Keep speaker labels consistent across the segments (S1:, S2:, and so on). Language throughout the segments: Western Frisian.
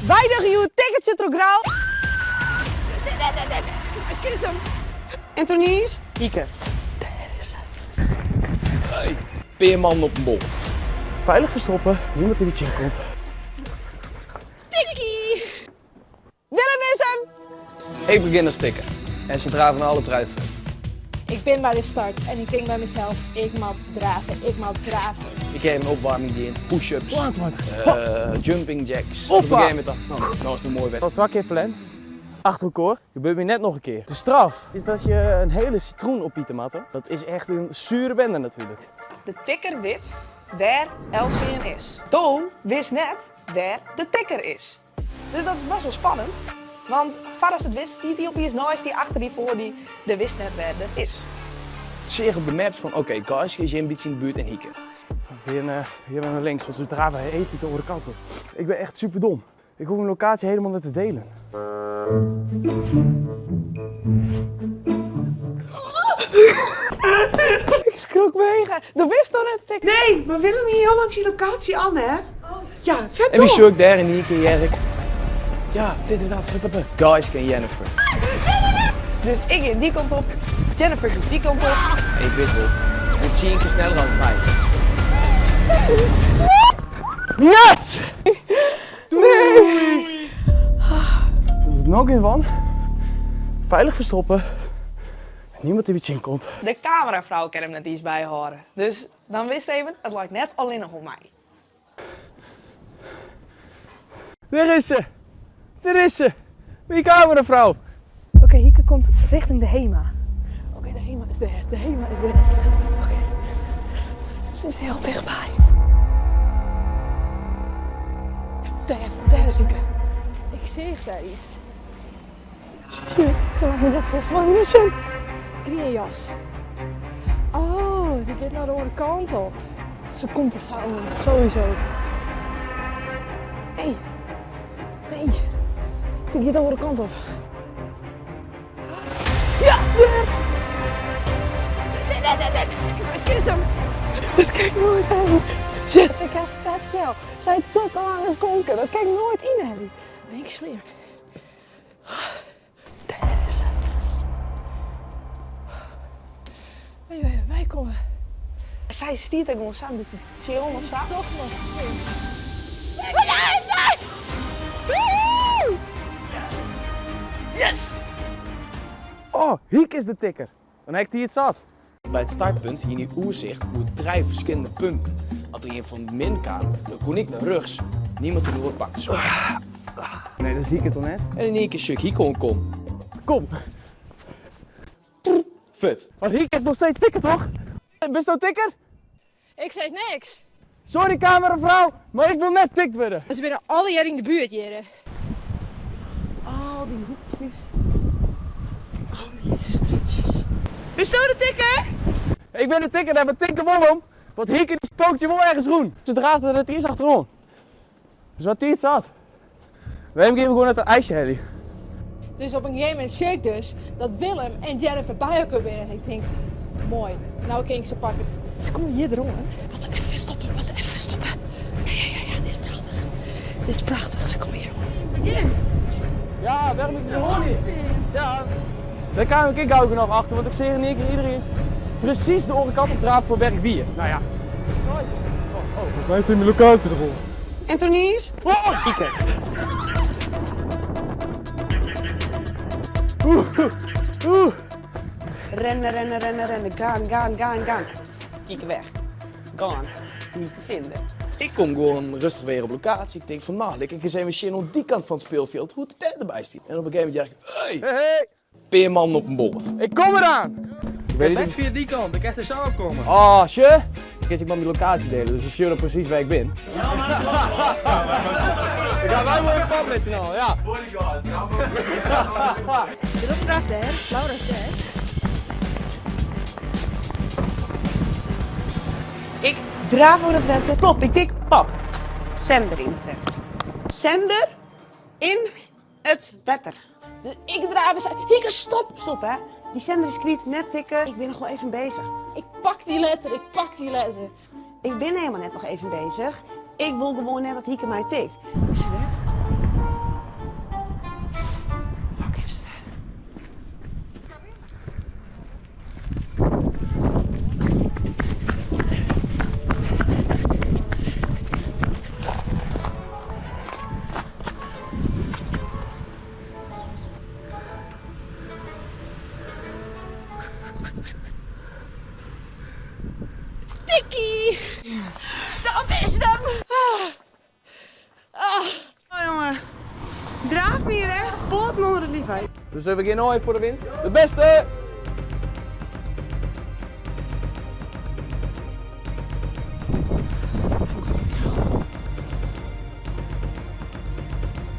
S1: Wy dogge hjoed tikkertsje troch Grou. En Tonys, Hieke. Dêr is se.
S2: Hey, pear mannen op in boat.
S3: Feilich ferstoppe, niemand dy't tsjin komt.
S1: Tikkie! Willem is him!
S2: Ik begjin as tikker en se draven alle trije fuort.
S4: Ik bin by de start en ik tink by mysels, ik moat drave, ik moat drave.
S2: Ik ha even opwaarming dien, push-ups, jumping jacks. Op een gegeven moment dacht ik van, no is it in moaie wedstrijd.
S3: Al twa kear ferlern, achter elkoar, gebeurt my net noch in kear. De straf is dat je in hiele sitroen opite moatte. Dat is echt in sure bende natuerlik.
S1: De tikker wit wêr eltsenien is. Do wist net wêr de tikker is. Dus dat is best wol spannend, want foardatst it wist stiet hy opiens neist dy, achter dy, foar dy, do wist net wêr der is.
S2: Seach op de maps fan oké, Gaiske is hjir in bytsje yn de buert en Hieke.
S3: Hjir nei links, want se drave hieltyd de oare kant op. Ik ben echt super dom. Ik hoef mijn lokatie helemaal net te delen.
S1: Ik skrok mega. Do wist noch net dat ik.
S5: Nee, mar Willem hie al lang syn lokaasje an, hè? Ja, fet
S2: En wie
S5: toch?
S2: sjoch ik dêr yn ien kear hear ik, ja, dit en dat, huppepep. Gaiske en Jennifer.
S1: Dus ik gean dy kant op, Jennifer giet dy kant op.
S2: En ik wit wol, wurdt tsien kear sneller as my.
S3: Yes! Doei! No gjin wan. Feilich ferstoppe. Niemand dy't my tsjin komt.
S1: De kamerafrou kin him net iens byhâlde, dus dan wist even, it leit net allinnich oan my.
S3: Dêr is se! Dêr is se! Myn kamerafrou!
S1: Oké, Hieke komt richting de Hema. Oké, de Hema is dêr. De Hema is dêr. Oké. Se is hiel tichtby. Dêr, dêr is Hieke.
S4: Ik seach dêr iets.
S1: Se moat my net sjen, se moat my net sjen.
S4: Griene jas. Oh, dy giet nei de oare kant op.
S1: Se komt der sa oan, sowieso. Nee, nee. Se giet de oare kant op. Ja, dêr! Nee, nee, nee, nee. Ik mis him. Dat kin ik noait helje. Shit, ik ha fet snel. Sy hat sokke lange skonken, dat kin ik noait ynhelje.
S4: Ben ik slim.
S1: Dêr is se.
S4: Wy, wy, wy komme.
S1: Sy stiet der gewoan sa in bytsje chillen of sa.
S4: Toch noch slim.
S1: Dêr is se! Woehoe! Yes!
S3: Oh, Hiek is de tikker. Dan ha ik tiid zat.
S2: By it startpunt hiene wy oersicht oer trije ferskillende punten. As der ien fan min kaam, dan koe ik nei rjochts. Niemand dy't oar pakke soe.
S3: Nee, dat zie ik toch net?
S2: En yn ien kear sjoch ik Hieke oankommen.
S3: Kom.
S2: Fut.
S3: Want Hieke is noch steeds tikker, toch? Bist no tikker?
S4: Ik sis niks.
S3: Sorry kamerafrou, mar ik wol net tikt wurde.
S4: Se binne allegear yn de buert hjirre.
S5: Al dy hoekjes, al dy lytse strjitsjes.
S1: Bisto de tikker?
S3: Ik bin de tikker net, mar tink der wol om, want Hieke dy spookt hjir wol ergens rûn. Se draaft der net iens achteroan. Dus wat tiid zat. Wêrom gean we gewoan net in ijsje helje?
S4: Dus op in gegeven momint sjoch ik dus dat Willem en Jennifer by elkoar binne. En ik tink, moai, no kin ik se pakke. Se komme hjir deroan.
S1: Moat even stoppe, moat even stoppe. Ja, ja, ja, ja, dit is prachtich. Dit is prachtich, se komme hjir oan.
S3: Ja, wêrom ik der niet? Ja, dêr kaam ik ek gau genôch achter, want ik seach yn ien kear iedereen presys de oare kant op draven foar wêr ik wie. Nou ja, sorry. Oh, oh.
S6: Volgens mij is dit mijn locatie erop.
S1: En Tonys?
S3: Oh!
S1: Hieke.
S3: Oeh, oeh.
S1: Rennen, rennen, rennen, rennen. Gaan, gaan, gaan, gaan. Hieke weg. Gone. Niet te vinden.
S2: Ik kom gewoan rêstich wer op lokaasje. Ik tink fan, no, lit ik ris even sjen oan dy kant fan it spylfjild hoe't it dêr derby stiet. En op in gegeven momint hear ik, hey!
S3: Hey, hey.
S2: Pear mannen op in boat.
S3: Ik kom eraan! Ik weet
S7: Net
S3: niet
S7: fia dy kant, dan kinst der sa op komme.
S3: Oh, sje? Ik kin ik mei myn lokaasje diele, dus dan sjogge presys wêr ik bin. Ja, wy wolle pap met syn allen, ja.
S4: Willem draaft dêr, Laura is dêr.
S1: Ik draaf oer it wetter. Plop, ik tik pap. Sender yn it wetter. Sender yn it wetter.
S4: Dus ik draaf en sei, Hieke stop!
S1: Stop hè. Dy sender is kwyt, net tikke. Ik bin noch wol even bezich.
S4: Ik pak dy letter, ik pak dy letter.
S1: Ik bin helemaal net noch even bezich. Ik wol gewoan net dat Hieke my tikt. Is se dêr?
S5: fier, hè? Poaten ûnder it liif wei.
S3: Dus we gean no even foar de winst. De beste!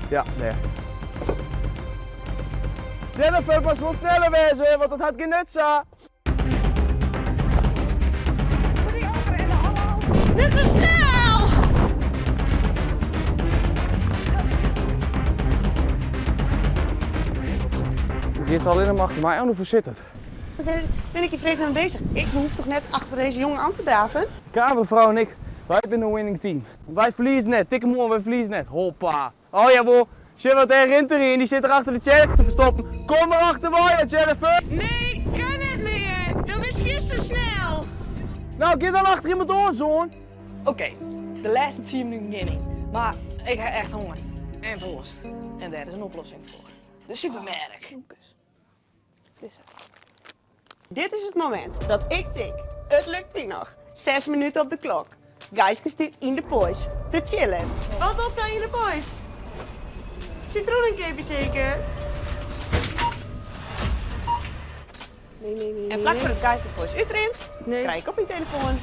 S3: Ja, nee. Jennifer, moatst wol sneller wêze, want dat hat gjin nut sa.
S5: Net sa snel!
S3: Dit is allinnich mar achter my oan, hoe sit it?
S1: Wêr bin ik yn fredesnamme bezich? Ik hoech toch net achter dizze jonge oan te draven?
S3: Kamervrouw en ik, wy binne in winning team. Wy ferlieze net, tik him oan, wy ferlieze net. Hoppa. Oh jawol, sjoch wat dêr rint der ien, dy sit der achter de tsjerke te ferstoppen. Kom mar achterwei, Jennifer!
S5: Nee, ik kin net mear! Do bist fierste snel!
S3: Nou, gean dan achter iemand oan, zoon!
S1: Oké, de lêste tsien minuten gean yn. Mar ik ha echt honger en toarst. En dêr is in oplossing foar. De supermerk. Dizze.
S6: Dit is it momint dat ik tink, it lukt my noch. Ses minuten op de klok. Geiske stiet yn de Poiesz te chillen.
S5: Wat dat zijn yn de Poiesz? Citroenen keapje seker?
S6: Nee, nee, nee. En flak foar it Geis de Poiesz útrint, krij ik op myn telefoan.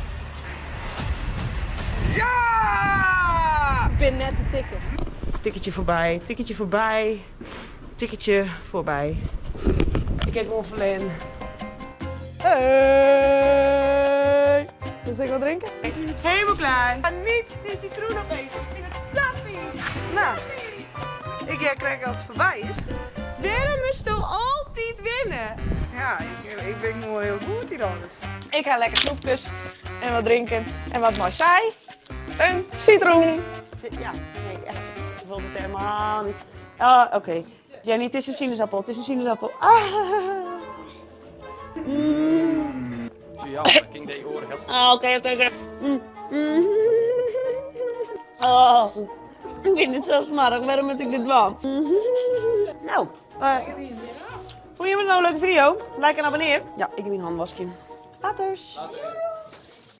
S3: Ja!
S4: Ik bin net te tikken.
S5: Tikketje foarby, tikketje foarby, tikketje foarby. Ik ha gewoan ferlern.
S1: Hey! Moest ik wat drinken?
S5: Helemaal klaar. Ga niet die citroen opeten. Ik vind het sa vies.
S1: Nou, ik hear krekt dat it foarby is.
S5: Wêrom moatsto altyd winne?
S1: Ja, ik ben gewoan hiel goed hjir alles. Ik ha lekker snoepkes en wat drinken. En wat mei sy? In citroen.
S6: Ja, nee, echt. Ik wil het helemaal niet. Ah, oké. Jenny, het is een sinaasappel. Het is een sinaasappel. Ah. Mm.
S3: Ja, dat ging de oren helpen.
S6: Ah, oké, oké, oké. Mm. Mm. Oh, ik vind het zo smarrig. Waarom moet ik dit wel? Nou, vond je het nou een leuke video? Like en abonneer. Ja, ik heb mijn hand wasje. Laters.
S3: Later.